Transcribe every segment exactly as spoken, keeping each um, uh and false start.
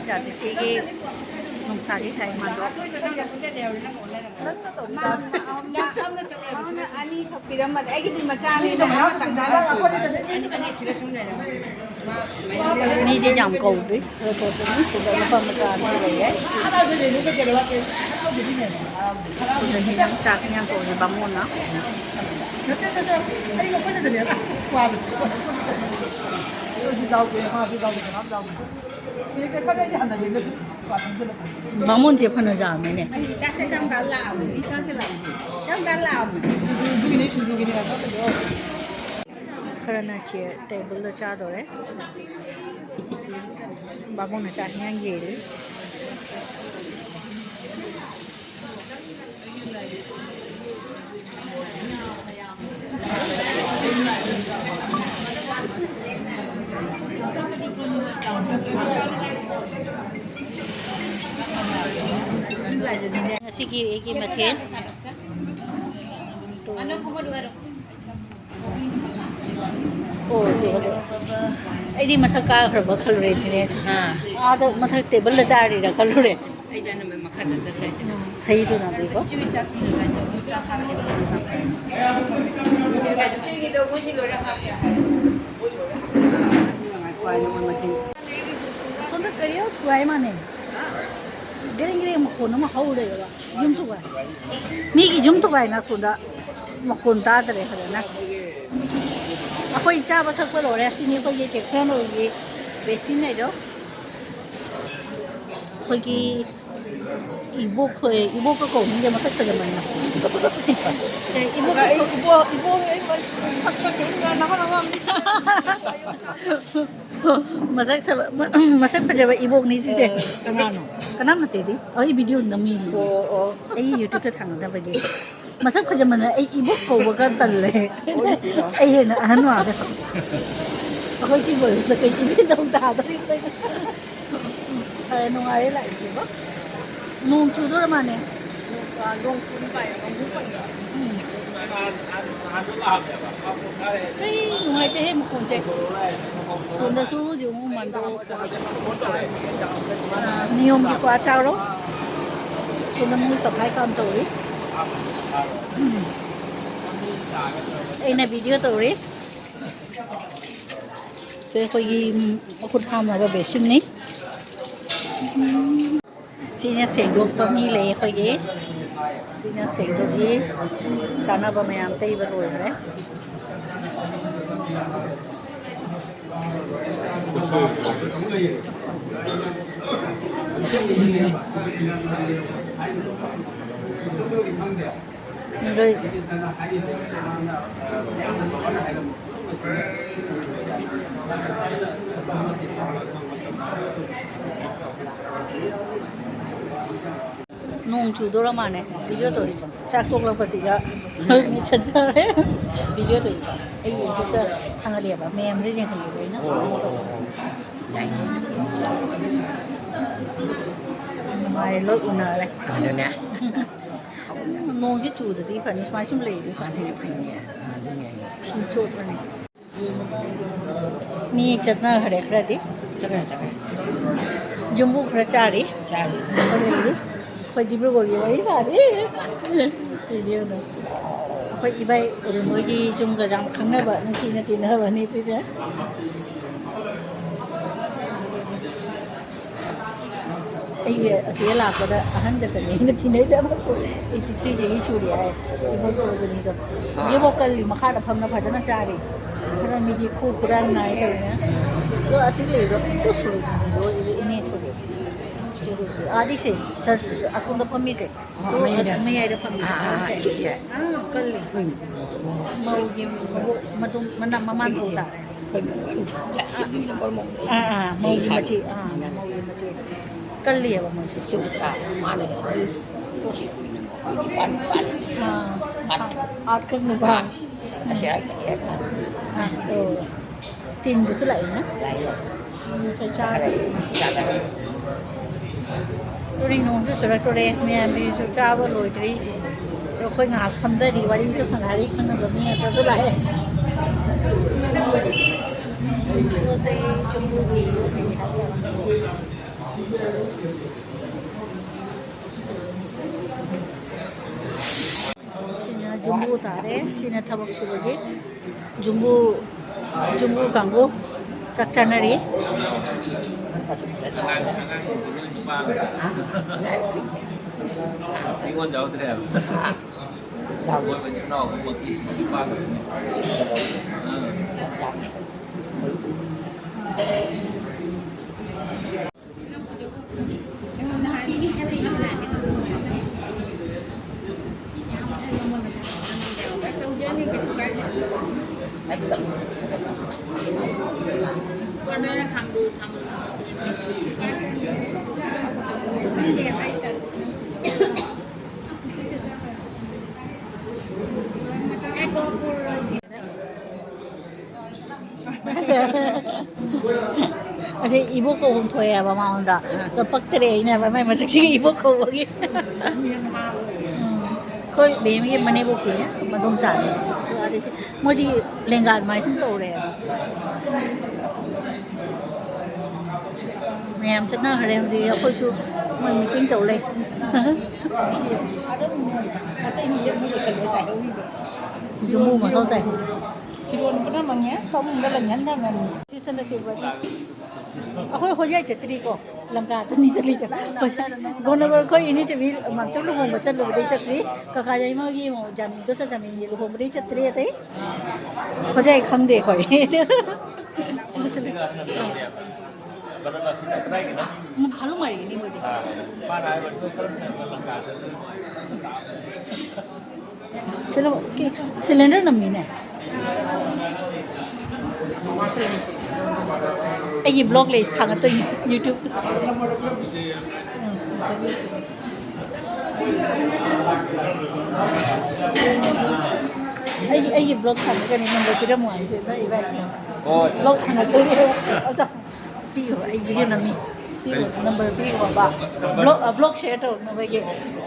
ꯌꯥꯗꯦ, ꯁꯤꯒꯤ ꯅꯨꯡꯁꯥꯗꯤ ꯁꯥꯏ ꯃꯥꯗꯣ꯫ ꯅꯪꯅ ꯇꯧꯔꯤꯗꯣ꯫ ꯃꯥꯅ ꯑꯅꯤꯈꯛ ꯄꯤꯔꯝꯕꯅꯦ꯫ ꯑꯩꯒꯤꯗꯤ ꯃꯆꯥꯅꯤꯅ ꯑꯃꯇꯪ ꯊꯥꯔꯛꯈꯤꯕ꯫ ꯃꯤꯗꯤ ꯌꯥꯝ ꯀꯧꯗꯦ꯫ ꯈꯔ ꯈꯔ ꯁꯨꯝ ꯁꯤꯗ ꯂꯨꯄꯥ ꯃꯆꯥ ꯑꯅꯤ ꯂꯩꯌꯦ꯫ ꯑꯗꯨꯗ ꯍꯤꯟꯖꯥꯡ ꯆꯥꯛ ꯍꯤꯟꯖꯥꯡ ꯊꯣꯡꯉꯤ ꯕꯥꯃꯣꯟꯅ꯫ ꯕꯥꯃꯣꯟꯁꯦ ꯐꯅ ꯌꯥꯝꯃꯤꯅꯦ꯫ ꯆꯥꯛꯁꯦ ꯀꯔꯝ ꯀꯥꯟ ꯂꯥꯛꯑꯝꯃꯤ? ꯆꯥꯛꯁꯦ ꯂꯥꯛꯑꯝꯃꯤ꯫ ꯀꯔꯝ ꯀꯥꯟ ꯂꯥꯛꯑꯝꯃꯤ? ꯈꯔꯅ ꯆꯤꯌꯔ ꯇꯦꯕꯜꯗ ꯆꯥꯗꯣꯔꯦ꯫ ꯕꯥꯃꯣꯟꯅ ꯆꯥꯛ ꯍꯤꯟꯖꯥꯡ ꯌꯦꯜꯂꯤ꯫ ꯉꯁꯤꯒꯤ ꯑꯩꯒꯤ ꯃꯊꯦꯜ꯫ ꯑꯣ, ꯑꯗꯨ, ꯑꯗꯨ꯫ ꯑꯩꯗꯤ ꯃꯊꯛ ꯀꯥꯈ꯭ꯔꯕ ꯈꯜꯂꯨꯔꯦ, ꯏꯟꯖꯤꯅꯤꯌꯥꯔꯁꯦ꯫ ꯑꯥ꯫ ꯑꯥꯗ ꯃꯊꯛ ꯇꯦꯕꯜꯗ ꯆꯥꯔꯤꯔꯥ ꯈꯜꯂꯨꯔꯦ꯫ ꯑꯩꯗꯤ ꯑꯅꯝꯕ ꯃꯈꯥꯗ ꯆꯠꯆꯩ꯫ ꯎꯝ, ꯍꯩꯗꯨꯅ ꯑꯗꯨꯒ꯫ ꯏꯆꯦ ꯍꯣꯏ ꯆꯥꯛꯇꯤ ꯂꯣꯏꯔꯦ, ꯑꯗꯣ ꯆꯥꯛ ꯍꯥꯞꯇꯦ꯫ ꯏꯆꯦꯒꯤꯗꯣ ꯃꯣꯏꯁꯤ ꯂꯣꯏꯔꯦ ꯍꯥꯞꯄꯦ ꯍꯥꯏ꯫ ꯉꯥꯏꯈꯣ ꯍꯥꯏ, ꯅꯣꯡꯃ ꯃꯊꯦꯜ꯫ ꯁꯣꯝꯗ ꯀꯔꯤ ꯊꯨꯒꯥꯏ ꯃꯥꯟꯅꯩ? ꯒ꯭ꯔꯦꯡ ꯒ꯭ꯔꯦꯡ ꯃꯈꯣꯟ ꯑꯃ ꯍꯧꯔꯦꯕ꯫ ꯌꯨꯝ ꯊꯨꯒꯥꯏ꯫ ꯃꯤꯒꯤ ꯌꯨꯝ ꯊꯨꯒꯥꯏꯅ ꯑꯁꯣꯝꯗ ꯃꯈꯣꯟ ꯇꯥꯗ꯭ꯔꯦ ꯐꯖꯅ꯫ ꯑꯩꯈꯣꯏ ꯆꯥꯕ ꯊꯛꯄ ꯂꯣꯏꯔꯦ꯫ ꯑꯁꯤꯅꯤ ꯑꯩꯈꯣꯏꯒꯤ ꯀꯦꯞꯁꯟ ꯑꯣꯏꯒꯤ ꯕꯦꯁꯤꯟ ꯍꯥꯏꯗꯣ꯫ ꯑꯩꯈꯣꯏꯒꯤ ꯏꯕꯣꯛ ꯍꯣꯏ, ꯏꯕꯣꯛꯀ ꯀꯧꯅꯤꯡꯗꯦ, ꯃꯁꯛ ꯐꯖꯃꯟꯅ꯫ ꯏꯕꯣꯛ, ꯏꯕꯣꯛ, ꯏꯕꯣꯛ, ꯏꯕꯣꯛ, ꯁꯛ ꯐꯖꯩ, ꯅꯍꯥ ꯅꯍꯥ ꯑꯃ꯫ ꯃꯁꯛ ꯁꯕ-, ꯃꯁꯛ ꯐꯖꯕ ꯏꯕꯣꯛꯅꯤ ꯁꯤꯁꯦ꯫ ꯑ, ꯀꯅꯥꯅꯣ? ꯀꯅꯥꯝ ꯅꯠꯇꯦꯗꯤ꯫ ꯑꯩ ꯚꯤꯗꯤꯑꯣ ꯅꯝꯃꯤ꯫ ꯑꯣ, ꯑꯣ꯫ ꯑꯩ ꯌꯨꯇ꯭ꯌꯨꯕꯇ ꯊꯥꯡꯒꯠꯅꯕꯒꯤ꯫ ꯃꯁꯛ ꯐꯖꯃꯟꯅ ꯑꯩ ꯏꯕꯣꯛ ꯀꯧꯕꯒ ꯇꯜꯂꯦ꯫ ꯑꯣ, ꯏꯕꯣꯛ꯫ ꯑꯩ ꯍꯦꯟꯅ ꯑꯍꯟ ꯃꯥꯜꯂꯦ꯫ ꯑꯩꯈꯣꯏ ꯁꯤ ꯂꯣꯏꯕꯁꯦ ꯀꯩ ꯏꯕꯤ ꯇꯧ ꯇꯥꯗꯣꯔꯤꯕ? ꯐꯔꯦ, ꯅꯨꯡꯉꯥꯏꯔꯦ ꯂꯥꯛꯏꯁꯤꯕꯣ꯫ ꯅꯣꯡ ꯆꯨꯗꯣꯔ ꯃꯥꯅꯦ꯫ ꯅꯣꯡ, ꯑ, ꯅꯣꯡ ꯆꯨꯕ ꯄꯥꯏꯔꯦ, ꯅꯣꯡ ꯆꯨꯕ ꯄꯥꯏꯔꯦ꯫ ꯎꯝ꯫ ꯀꯩ ꯅꯨꯡꯉꯥꯏꯇꯦꯍꯦ ꯃꯈꯣꯟꯁꯦ꯫ ꯁꯣꯝꯗꯁꯨ ꯌꯦꯡꯉꯨ, ꯃꯟꯗꯣ, ꯑ, ꯅꯤꯌꯣꯝꯒꯤ ꯀ꯭ꯋꯥ ꯆꯥꯔꯣ꯫ ꯁꯣꯝꯗ ꯃꯣꯏ ꯁꯐꯥꯏ ꯀꯥꯝ ꯇꯧꯔꯤ꯫ ꯑꯩꯅ ꯚꯤꯗꯤꯑꯣ ꯇꯧꯔꯤ꯫ ꯁꯦ ꯑꯩꯈꯣꯏꯒꯤ ꯃꯈꯨꯠ ꯍꯥꯝꯅꯕ ꯕꯦꯁꯤꯟꯅꯤ꯫ ꯁꯤꯅ ꯁꯦꯡꯗꯣꯛꯄ ꯃꯤ ꯂꯩ ꯑꯩꯈꯣꯏꯒꯤ꯫ ꯁꯤꯅ ꯁꯦꯡꯗꯣꯛꯏ꯫ ꯆꯥꯅꯕ ꯃꯌꯥꯝ ꯇꯩꯕ ꯂꯣꯏꯈ꯭ꯔꯦ꯫ ꯃꯤ ꯂꯣꯏ꯫ ꯅꯣꯡ ꯆꯨꯗꯣꯔ ꯃꯥꯅꯦ꯫ ꯚꯤꯗꯤꯑꯣ ꯇꯧꯔꯤ꯫ ꯆꯥꯛ ꯇꯣꯛꯂꯛꯄꯁꯤꯗ ꯃꯤꯠ ꯁꯠꯆꯔꯦ꯫ ꯚꯤꯗꯤꯑꯣ ꯇꯧꯔꯤ꯫ ꯑꯩ ꯌꯨꯇ꯭ꯌꯨꯕꯇ ꯊꯥꯒꯠꯂꯦꯕ꯫ ꯃꯌꯥꯝꯁꯦ ꯌꯦꯡꯍꯜꯂꯦꯕ ꯑꯩꯅ꯫ ꯅꯨꯡꯉꯥꯏꯔꯦ, ꯂꯣꯏ ꯎꯅꯔꯦ꯫ ꯑꯗꯨꯅꯦ꯫ ꯅꯣꯡꯁꯤ ꯆꯨꯗꯗꯤ ꯐꯅꯤ, ꯁꯨꯃꯥꯏ ꯁꯨꯝ ꯂꯩꯔꯗꯤ꯫ ꯑꯗꯨꯅꯦ ꯐꯩꯅꯦ꯫ ꯑꯗꯨꯅꯦ꯫ ꯐꯤ ꯆꯣꯠꯄꯅꯦ꯫ ꯃꯤ ꯆꯠꯅꯈ꯭ꯔꯦ ꯈꯔꯗꯤ꯫ ꯆꯠꯈ꯭ꯔꯦ, ꯆꯠꯈ꯭ꯔꯦ꯫ ꯌꯨꯝꯕꯨ ꯈꯔ ꯆꯥꯔꯤ꯫ ꯆꯥꯔꯤ꯫ ꯑꯩꯈꯣꯏ ꯂꯩꯔꯤ꯫ ꯑꯩꯈꯣꯏ ꯗꯤꯕ꯭ꯔꯨꯒꯔꯒꯤ ꯋꯥꯔꯤ ꯁꯥꯔꯤ꯫ ꯚꯤꯗꯤꯑꯣꯗꯣ꯫ ꯑꯩꯈꯣꯏ ꯏꯕꯥꯏ ꯎꯔꯦꯝꯕꯣꯏꯒꯤ ꯌꯨꯝꯒ ꯌꯥꯝ ꯈꯪꯅꯕ, ꯅꯨꯡꯁꯤꯅ ꯇꯤꯟꯅꯕꯅꯤ ꯁꯤꯁꯦ꯫ ꯑꯩꯒꯤ ꯑꯁꯤꯗ ꯂꯥꯛꯄꯗ ꯑꯍꯟ ꯈꯛꯇꯅꯦ ꯑꯩꯅ ꯊꯤꯅꯩꯁꯦ, ꯑꯃꯁꯨ eighty three ꯆꯍꯤ ꯁꯨꯔꯦ ꯍꯥꯏ꯫ ꯏꯕꯣꯛ ꯁꯣꯔꯣꯖꯅꯤꯗꯣ꯫ ꯍꯧꯖꯤꯛꯐꯥꯎ ꯀꯜꯂꯤ, ꯃꯈꯥꯗ ꯐꯝꯅ ꯐꯖꯅ ꯆꯥꯔꯤ꯫ ꯈꯔ ꯃꯤꯗꯤ ꯈꯨ ꯈꯨꯔꯥꯡ ꯅꯥꯏ ꯇꯧꯔꯤꯅꯦ꯫ ꯑꯗꯣ ꯑꯁꯤ ꯂꯩꯕ ꯄꯨꯡꯁꯨ ꯁꯨꯔꯣꯏ, ꯂꯣꯏꯔꯦ, ꯏꯅꯦ ꯁꯨꯔꯦ꯫ ꯁꯨꯔꯣꯏ, ꯁꯨꯔꯣꯏ꯫ ꯑꯥꯗꯤ ꯁꯦ, ꯆꯠ-, ꯑꯁꯣꯝꯗ ꯐꯝꯃꯤꯁꯦ꯫ ꯑꯥ, ꯃꯌꯥꯏꯗ꯫ ꯃꯌꯥꯏꯗ ꯐꯝꯃꯤ꯫ ꯑꯥ, ꯑꯥ, ꯑꯥ, ꯁꯤꯁꯦ꯫ ꯑꯥ, ꯀꯜꯂꯤ꯫ ꯎꯝ꯫ ꯃꯧꯒꯤ ꯃꯕꯣꯛ ꯃꯇꯨꯡ ꯃꯅꯥ-, ꯃꯃꯥꯟ ꯐꯧ ꯇꯥꯔꯦ꯫ ꯑꯩꯈꯣꯏ ꯃꯧ ꯑꯅꯤ ꯁꯤꯕꯤꯅ ꯃꯔꯝ ꯑꯣꯏꯕ ꯑꯥ, ꯑꯥ, ꯃꯧꯒꯤ ꯑꯩ ꯃꯆꯦ꯫ ꯑꯥ, ꯏꯁꯥꯒꯤ ꯃꯧꯒꯤ ꯃꯆꯦ꯫ ꯀꯜꯂꯤꯑꯕ ꯃꯣꯏꯁꯦ꯫ ꯁꯤꯕꯨ ꯁꯥ ꯃꯥꯅ ꯑꯗꯨꯝ ꯁꯤꯕꯤꯅ ꯃꯈꯣꯏ ꯅꯤꯄꯥꯟ ꯅꯤꯄꯥꯟ꯫ ꯑꯥ, ꯃꯥꯅ ꯑꯥꯔꯠ ꯈꯛ ꯅꯨꯄꯥ꯫ ꯑꯥ, ꯑꯁꯤ ꯍꯥꯏ ꯀꯔꯤ ꯍꯥꯏ? ꯑꯥ, ꯑꯣ꯫ ꯇꯤꯟꯗꯨꯁꯨ ꯂꯥꯛꯏꯅ꯫ ꯂꯥꯛꯏ꯫ ꯎꯝ, ꯉꯁꯥꯏ ꯆꯥꯔꯦ꯫ ꯆꯥꯔꯦ꯫ ꯇꯨꯔꯤ ꯅꯣꯡꯁꯨ ꯆꯨꯔꯛꯇꯣꯔꯦ, ꯃꯌꯥꯝꯒꯤꯁꯨ ꯆꯥꯕ ꯂꯣꯏꯗ꯭ꯔꯤ꯫ ꯑꯩꯈꯣꯏ ꯉꯥꯏꯍꯥꯛ ꯐꯝꯊꯔꯤ, ꯋꯥꯔꯤꯁꯨ ꯁꯥꯟꯅꯔꯤ, ꯈꯪꯅꯕ ꯃꯤ ꯉꯥꯛꯇꯁꯨ ꯂꯥꯛꯑꯦ꯫ ꯄꯣꯠ ꯆꯩ ꯖꯨꯝꯕꯨꯒꯤ ꯁꯤꯅ ꯖꯨꯝꯕꯨ ꯇꯥꯔꯦ꯫ ꯁꯤꯅ ꯊꯕꯛ ꯁꯨꯕꯒꯤ ꯖꯨꯝꯕꯨ, ꯖꯨꯝꯕꯨ ꯀꯥꯡꯕꯨ ꯆꯥꯛ ꯆꯥꯅꯔꯤ꯫ ꯑꯩꯉꯣꯟꯗ ꯌꯥꯎꯗ꯭ꯔꯦ ꯍꯥꯏꯕ꯫ ꯃꯣꯏ ꯃꯆꯤꯟ ꯃꯅꯥꯎ ꯑꯍꯨꯝꯃꯛꯀꯤ ꯅꯨꯄꯥ ꯉꯥꯛꯇꯅꯦ꯫ ꯑꯥ꯫ ꯑꯁꯤ ꯏꯕꯣꯛ ꯀꯧꯐꯝ ꯊꯣꯛꯑꯦ ꯍꯥꯏꯕ ꯃꯉꯣꯟꯗ꯫ ꯑꯗꯣ ꯄꯛꯇꯔꯦ ꯑꯩꯅ ꯍꯥꯏꯕ, ꯃꯥꯏ ꯃꯁꯛꯁꯤꯒ ꯏꯕꯣꯛ ꯀꯧꯕꯒꯤ꯫ ꯎꯝ꯫ ꯑꯩꯈꯣꯏ ꯕꯦꯝꯒꯤ ꯃꯅꯦꯝꯕꯣꯛꯀꯤꯅꯦ, ꯃꯗꯣꯝꯆꯥꯅꯦ꯫ ꯑꯗꯣ ꯑꯗꯩꯁꯤ ꯃꯣꯏꯗꯤ ꯂꯦꯡꯒꯥ ꯑꯗꯨꯃꯥꯏꯅ ꯁꯨꯝ ꯇꯧꯔꯦ꯫ ꯃꯌꯥꯝ ꯆꯠꯅꯈ꯭ꯔꯦ ꯍꯧꯖꯤꯛ, ꯑꯩꯈꯣꯏꯁꯨ ꯃꯣꯏ ꯃꯤꯇꯤꯡ ꯇꯧ ꯂꯩ꯫ ꯑꯗꯨꯝ ꯄꯣꯠ ꯆꯩ ꯅꯨꯡꯆꯩ ꯑꯃꯨꯛ ꯂꯣꯏꯁꯜꯂꯣ ꯉꯁꯥꯏ ꯂꯧꯔꯤꯗꯣ꯫ ꯖꯨꯝꯕꯨ ꯃꯊꯧ ꯇꯥꯏ꯫ ꯐꯤꯔꯣꯟ ꯄꯨꯝꯅꯃꯛꯅꯦ ꯐꯃꯨꯡꯗ ꯂꯪꯍꯟ ꯊꯝꯃꯝꯃꯤ꯫ ꯁꯤ ꯆꯠꯂꯁꯤ ꯕ꯭ꯔꯗꯔ꯫ ꯑꯩꯈꯣꯏ ꯍꯣꯖꯥꯏ ꯆꯠꯇ꯭ꯔꯤꯀꯣ, ꯂꯪꯀꯥꯗꯅꯤ ꯆꯠꯂꯤꯁꯦ꯫ ꯒꯣꯟꯗꯕꯔ ꯑꯩꯈꯣꯏ ꯏꯅꯦ ꯆꯕꯤ ꯃꯥꯝꯇꯣꯟ ꯂꯨꯍꯣꯡꯕ ꯆꯠꯂꯨꯕꯗꯩ ꯆꯠꯇ꯭ꯔꯤ꯫ ꯀꯀꯥ ꯌꯥꯏꯃꯒꯤ ꯑꯃꯨꯛ ꯖꯥꯃꯤꯟꯗꯣ ꯆꯠ ꯖꯥꯃꯤꯟꯒꯤ ꯂꯨꯍꯣꯡꯕꯗꯩ ꯆꯠꯇ꯭ꯔꯤ ꯑꯇꯩ꯫ ꯍꯣꯖꯥꯏ ꯈꯪꯗꯦ ꯑꯩꯈꯣꯏ꯫ ꯆꯠꯂꯨ꯫ ꯎꯝ, ꯍꯜꯂꯨ ꯃꯥꯔꯤꯅꯤ ꯃꯣꯏꯗꯤ꯫ ꯆꯠꯂꯣ, ꯀꯤ-, ꯁꯤꯂꯤꯟꯗꯔ ꯅꯝꯃꯤꯅꯦ꯫ ꯑꯩꯒꯤ ꯕ꯭ꯂꯣꯒ ꯂꯩ ꯊꯥꯒꯠꯇꯣꯏꯅꯤ ꯌꯨꯇ꯭ꯌꯨꯕꯇ꯫ ꯎꯝ, ꯉꯁꯥꯏꯒꯤ ꯑꯩꯒꯤ, ꯑꯩꯒꯤ ꯕ꯭ꯂꯣꯒ ꯊꯥꯒꯠꯀꯅꯤ, ꯅꯝꯕꯔ ꯄꯤꯔꯝꯃꯣ ꯍꯥꯏꯁꯦ, ꯅꯣꯏ ꯏꯕꯥꯏ꯫ ꯑꯣ, ꯕ꯭ꯂꯣꯒ ꯊꯥꯒꯠꯇꯣꯏꯅꯦ꯫ ꯑꯝꯇ ꯄꯤꯌꯣ, ꯑꯩ ꯚꯤꯗꯤꯑꯣ ꯅꯝꯃꯤ꯫ ꯄꯤꯔꯣ, ꯅꯝꯕꯔ ꯄꯤꯔꯣꯕ꯫ ꯕ꯭ꯂꯣꯛ, ꯑ, ꯕ꯭ꯂꯣꯛ ꯁꯤꯌꯔ ꯇꯧꯅꯕꯒꯤ꯫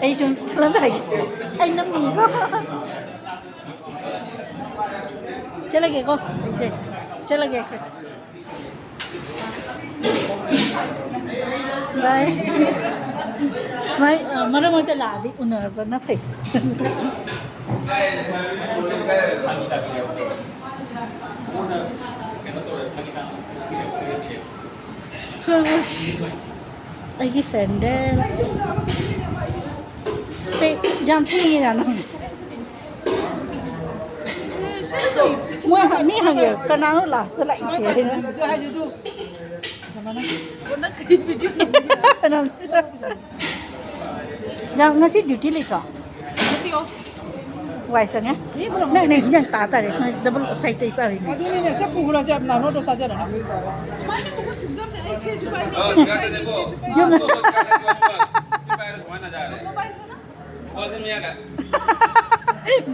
ꯑꯩ ꯁꯨꯝ ꯆꯠꯂꯝꯗꯥꯏꯒꯤ ꯑꯩ ꯅꯝꯃꯤꯀꯣ꯫ ꯆꯠꯂꯒꯦꯀꯣ ꯑꯩꯁꯦ꯫ ꯆꯠꯂꯒꯦ꯫ ꯕꯥꯏ꯫ ꯁꯨꯃꯥꯏ, ꯑ, ꯃꯔꯛ ꯃꯔꯛꯇ ꯂꯥꯛꯑꯗꯤ ꯎꯅꯕꯅ ꯐꯩ꯫ ꯑꯁ, ꯑꯩꯒꯤ ꯁꯦꯟꯗꯦꯜ꯫ ꯍꯦ, ꯌꯥꯝ ꯊꯦꯡꯉꯤꯅ ꯅꯪ꯫ ꯃꯣꯏ ꯍ-, ꯃꯤ ꯍꯪꯉꯦ, "ꯀꯅꯥꯅꯣ ꯂꯥꯁꯇ ꯂꯥꯛꯏꯁꯦ?" ꯅꯪ, ꯉꯁꯤ ꯗ꯭ꯌꯨꯇꯤ ꯂꯩꯇ꯭ꯔꯣ? ꯉꯁꯤ ꯑꯣꯐ꯫ ꯋꯥꯏ ꯁꯪꯉꯦ꯫ ꯅꯪ, ꯅꯪ ꯍꯤꯟꯖꯥꯡ ꯇꯥ ꯇꯥꯔꯦ, ꯁꯨꯃꯥꯏꯅ ꯗꯕꯜ ꯁꯥꯏꯗ ꯇꯩ ꯄꯥꯔꯤꯅꯦ꯫ ꯑꯗꯨꯅꯤꯅꯦ, ꯁꯦ ꯄꯨꯈ꯭ꯔꯁꯦ, ꯅꯥꯅꯣꯗꯣ ꯆꯥꯖꯔꯅꯤ꯫ ꯌꯨꯝ꯫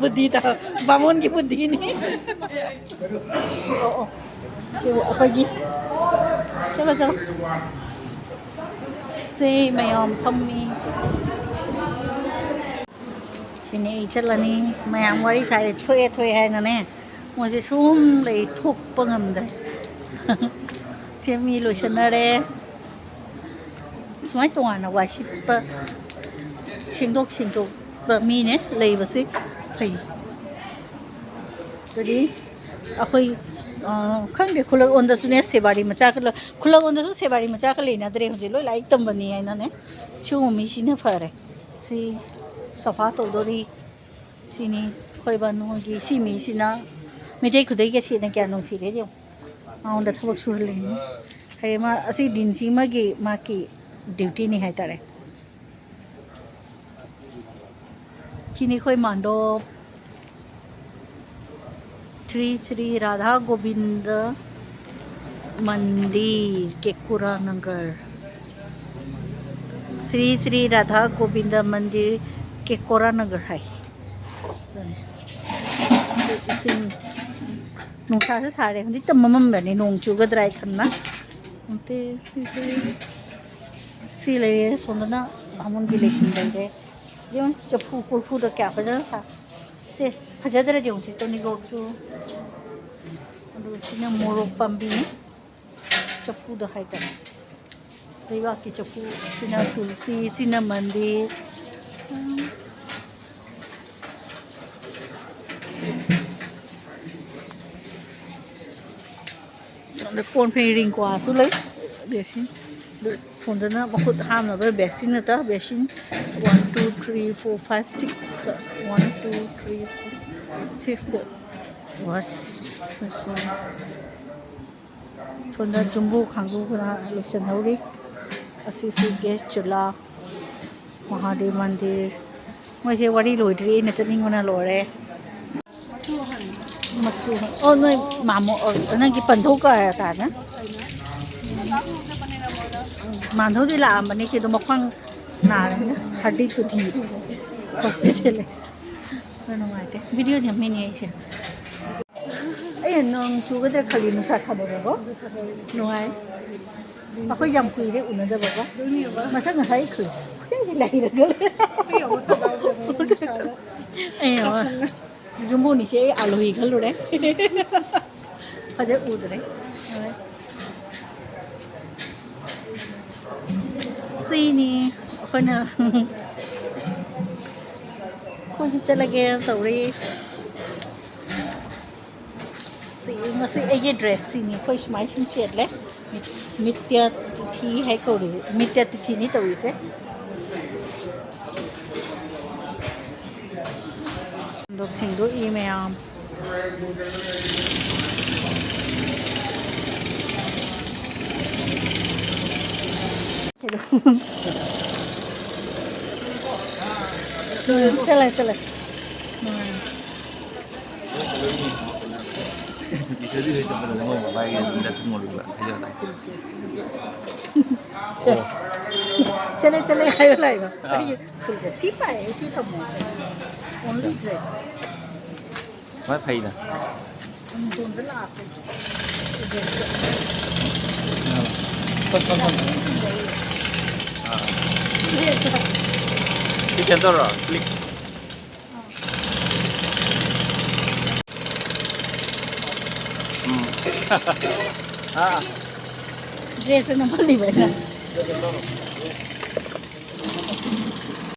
ꯕꯨꯗꯤꯗ, ꯕꯥꯃꯣꯟꯒꯤ ꯕꯨꯗꯤꯅꯤ꯫ ꯑꯣ, ꯑꯣ꯫ ꯁꯤꯕꯨ ꯑꯩꯈꯣꯏꯒꯤ, ꯆꯠꯂꯣ, ꯆꯠꯂꯣ꯫ ꯁꯤ ꯃꯌꯥꯝ ꯐꯝꯃꯤ꯫ ꯁꯤꯅꯦ ꯑꯩ ꯆꯠꯂꯅꯤ꯫ ꯃꯌꯥꯝ ꯋꯥꯔꯤ ꯁꯥꯔꯦ, ꯊꯣꯛꯑꯦ, ꯊꯣꯛꯑꯦ ꯍꯥꯏꯅꯅꯦ꯫ ꯃꯣꯏꯁꯦ ꯁꯨꯝ ꯂꯩ, ꯊꯣꯛꯄ ꯉꯝꯗ꯭ꯔꯦ꯫ ꯁꯦ ꯃꯤ ꯂꯣꯏꯁꯟꯅꯔꯦ꯫ ꯁꯨꯃꯥꯏꯅ ꯇꯣꯉꯥꯟꯅ ꯋꯥꯏ ꯁꯤꯠꯄ, ꯁꯦꯡꯗꯣꯛ ꯁꯦꯡꯗꯣꯛꯄ ꯃꯤꯅꯦ ꯂꯩꯕꯁꯦ ꯐꯩ꯫ ꯑꯗꯨꯗꯤ ꯑꯩꯈꯣꯏ, ꯑ, ꯈꯪꯗꯦ, ꯈꯨꯂꯛ ꯑꯣꯟꯗꯁꯨꯅꯦ ꯁꯦꯕꯥꯔꯤ ꯃꯆꯥ ꯈꯔ-, ꯈꯨꯂꯛ ꯑꯣꯟꯗꯁꯨ ꯁꯦꯕꯥꯔꯤ ꯃꯆꯥ ꯈꯔ ꯂꯩꯅꯗ꯭ꯔꯦ ꯍꯧꯖꯤꯛ, ꯂꯣꯏ ꯂꯥꯏꯔꯤꯛ ꯇꯝꯕꯅꯤ ꯍꯥꯏꯅꯅꯦ꯫ ꯁꯤꯒꯨꯝꯕ ꯃꯤꯁꯤꯅ ꯐꯔꯦ꯫ ꯁꯤ ꯁꯣꯐꯥ ꯇꯧꯗꯣꯔꯤ꯫ ꯁꯤꯅꯤ ꯑꯩꯈꯣꯏ ꯕꯥꯅꯨꯒꯤ, ꯁꯤ ꯃꯤꯁꯤꯅ ꯃꯤꯇꯩ ꯈꯨꯗꯩꯒ ꯁꯦꯠꯅ ꯀꯌꯥ ꯅꯨꯡꯁꯤꯔꯦ ꯌꯦꯡꯉꯣ꯫ ꯃꯉꯣꯟꯗ ꯊꯕꯛ ꯁꯨꯍꯜꯂꯤꯅꯤ꯫ ꯍꯥꯏꯗꯤ ꯃꯥ ꯑꯁꯤ ꯗꯤꯟꯁꯤꯃꯒꯤ ꯃꯥꯒꯤ ꯗ꯭ꯌꯨꯇꯤꯅꯤ ꯍꯥꯏꯇꯥꯔꯦ꯫ ꯁꯤꯅꯤ ꯑꯩꯈꯣꯏ ꯃꯥꯟꯗꯣꯞ꯫ ꯁ꯭ꯔꯤ ꯁ꯭ꯔꯤ ꯔꯥꯙꯥ ꯒꯣꯕꯤꯟꯗ ꯃꯟꯗꯤꯔ, ꯀꯦꯀꯨꯔꯥ ꯅꯒꯔ꯫ ꯁ꯭ꯔꯤ ꯁ꯭ꯔꯤ ꯔꯥꯙꯥ ꯒꯣꯕꯤꯟꯗ ꯃꯟꯗꯤꯔ, ꯀꯦꯀꯣꯔꯥ ꯅꯒꯔ ꯍꯥꯏ꯫ ꯑꯗꯨꯅꯤ꯫ ꯏꯁꯤꯡ, ꯅꯨꯡꯁꯥꯁꯦ ꯁꯥꯔꯦ꯫ ꯍꯧꯖꯤꯛꯇ ꯃꯝꯃꯝꯕꯅꯦ, ꯅꯣꯡ ꯆꯨꯒꯗ꯭ꯔꯥ ꯍꯥꯏ ꯈꯟꯕ꯫ ꯅꯠꯇꯦ, ꯁꯤꯁꯦ ꯁꯤ ꯂꯩꯔꯦ, ꯁꯣꯝꯗꯅ ꯕꯥꯃꯣꯟꯒꯤ ꯂꯩꯐꯝ ꯂꯩꯔꯦ꯫ ꯌꯦꯡꯉꯨ, ꯆꯐꯨ ꯀꯣꯔꯐꯨꯗ ꯀꯌꯥ ꯐꯖꯅ ꯁꯥ-, ꯁꯦ, ꯐꯖꯗ꯭ꯔꯗꯤ ꯌꯦꯡꯉꯨꯁꯦ, ꯇꯣꯅꯤꯒꯣꯛꯁꯨ꯫ ꯑꯗꯨꯒ ꯁꯤꯅ ꯃꯣꯔꯣꯛ ꯄꯥꯝꯕꯤꯅꯤ, ꯆꯐꯨꯗ ꯍꯥꯏꯇꯥꯔꯦ꯫ ꯂꯩꯕꯥꯛꯀꯤ ꯆꯐꯨ, ꯁꯤꯅ ꯇꯨꯜꯁꯤ, ꯁꯤꯅ ꯃꯟꯗꯤꯔ꯫ ꯎꯝ꯫ ꯑꯗ ꯀꯣꯟ ꯐꯦꯡ ꯔꯤꯡꯀ꯭ꯋꯥꯁꯨ ꯂꯩ꯫ ꯕꯦꯁꯤꯟ꯫ ꯑꯗꯨ ꯁꯣꯝꯗꯅ ꯃꯈꯨꯠ ꯍꯥꯝꯅꯕ ꯕꯦꯁꯤꯟ ꯅꯠꯇ vaccine. One, two, three, four, five, six꯫ One, two, three, four, six꯫ Wash basin꯫ ꯁꯣꯝꯗ ꯖꯨꯝꯕꯣ ꯈꯥꯡꯒꯨ ꯈꯔ ꯂꯣꯏꯁꯤꯟꯍꯧꯔꯤ꯫ ꯑꯁꯤꯁꯨ ꯒꯦꯁ ꯆꯨꯂꯥ, ꯃꯍꯥꯗꯦꯕ ꯃꯟꯗꯤꯔ꯫ ꯃꯣꯏꯁꯦ ꯋꯥꯔꯤ ꯂꯣꯏꯗ꯭ꯔꯤ, ꯑꯩꯅ ꯆꯠꯅꯤꯡꯕꯅ ꯂꯣꯏꯔꯦ꯫ ꯃꯆꯨ, ꯑꯣ, ꯅꯣꯏ ꯃꯥꯃꯣ, ꯑꯣ, ꯅꯪꯒꯤ ꯄꯟꯊꯧ ꯀꯥ-, ꯀꯥꯅ? ꯃꯥꯟꯙꯧꯗꯤ ꯂꯥꯛꯑꯝꯕꯅꯤ, ꯁꯤꯗꯣ ꯃꯈ꯭ꯋꯥꯡ ꯅꯥꯔꯦꯅ ꯍꯥꯔꯗꯤ ꯇꯨꯊꯤ ꯍꯣꯁꯄꯤꯇꯥꯂꯥꯏꯁ꯫ ꯅꯨꯡꯉꯥꯏꯇꯦ, ꯚꯤꯗꯤꯑꯣ ꯅꯝꯃꯤꯅꯦ ꯑꯩꯁꯦ꯫ ꯑꯩꯅ ꯅꯣꯡ ꯆꯨꯒꯗ꯭ꯔꯥ ꯈꯜꯂꯤ, ꯅꯨꯡꯁꯥ ꯁꯥꯗꯣꯔꯛꯑꯦꯀꯣ꯫ ꯅꯨꯡꯁꯥ ꯁꯥꯗꯣꯔꯛꯑꯦ꯫ ꯅꯨꯡꯉꯥꯏ꯫ ꯑꯗꯨꯅꯤ꯫ ꯑꯩꯈꯣꯏ ꯌꯥꯝ ꯀꯨꯏꯔꯦ ꯎꯅꯗꯕꯀꯣ꯫ ꯑꯗꯨꯅꯦꯕ꯫ ꯃꯁꯛ ꯉꯁꯥꯏ ꯈꯨꯜ-, ꯈꯨꯗꯩꯗꯤ ꯂꯩꯔꯒ ꯂꯩ꯫ ꯑꯩꯈꯣꯏ ꯑꯃꯨꯛ ꯁꯥꯖꯥꯎꯗꯦꯕ ꯅꯨꯡꯁꯥꯗ꯫ ꯑꯩ ꯑꯃ ꯀꯥꯁꯟꯅ꯫ ꯖꯨꯝꯕꯣꯅꯤꯁꯦ ꯑꯩ ꯑꯥꯂꯣꯍꯤ ꯈꯜꯂꯨꯔꯦ꯫ ꯐꯖ ꯎꯗ꯭ꯔꯦ꯫ ꯁꯤꯅꯤ ꯑꯩꯈꯣꯏꯅ꯫ ꯑꯩꯈꯣꯏꯁꯨ ꯆꯠꯂꯒꯦ ꯇꯧꯔꯤ꯫ ꯁꯤ ꯉꯁꯤ ꯑꯩꯒꯤ ꯗ꯭ꯔꯦꯁ ꯁꯤꯅꯤ꯫ ꯑꯩꯈꯣꯏ ꯁꯨꯃꯥꯏꯅ ꯁꯨꯝ ꯁꯦꯠꯂꯦ꯫ ꯃꯤꯠ-, ꯃꯤꯠꯇ꯭ꯌꯥ ꯇꯤꯊꯤ ꯍꯥꯏ ꯀꯧꯔꯤ, ꯃꯤꯠꯇ꯭ꯌꯥ ꯇꯤꯊꯤꯅꯤ ꯇꯧꯔꯤꯁꯦ꯫ ꯁꯦꯡꯗꯣꯛ ꯁꯦꯡꯗꯣꯛꯏ ꯃꯌꯥꯝ꯫ ꯎꯝ, ꯆꯠꯂꯦ, ꯆꯠꯂꯦ꯫ ꯎꯝ꯫ ꯆꯠꯂꯦ, ꯆꯠꯂꯦ ꯍꯥꯏꯌꯣ ꯂꯥꯛꯏꯕ꯫ ꯑꯥ꯫ ꯑꯩꯒꯤ ꯐꯨꯜꯁꯦ ꯁꯤ ꯄꯥꯏ, ꯁꯤ ꯊꯝꯃꯣ꯫ Only dress꯫ ꯈ꯭ꯋꯥꯏ ꯐꯩꯗ꯫ ꯎꯝ, ꯇꯣꯟꯗ ꯂꯥꯛꯑꯦ꯫ Dress꯫ ꯑꯥ꯫ ꯐꯝ, ꯐꯝ, ꯐꯝ꯫ ꯁꯤ ꯀꯩꯅꯣ ꯇꯧꯔꯣ, click. ꯎꯝ. ꯑꯥ. Dress ꯑꯅ ꯐꯜꯂꯤꯕ ꯑꯩꯅ.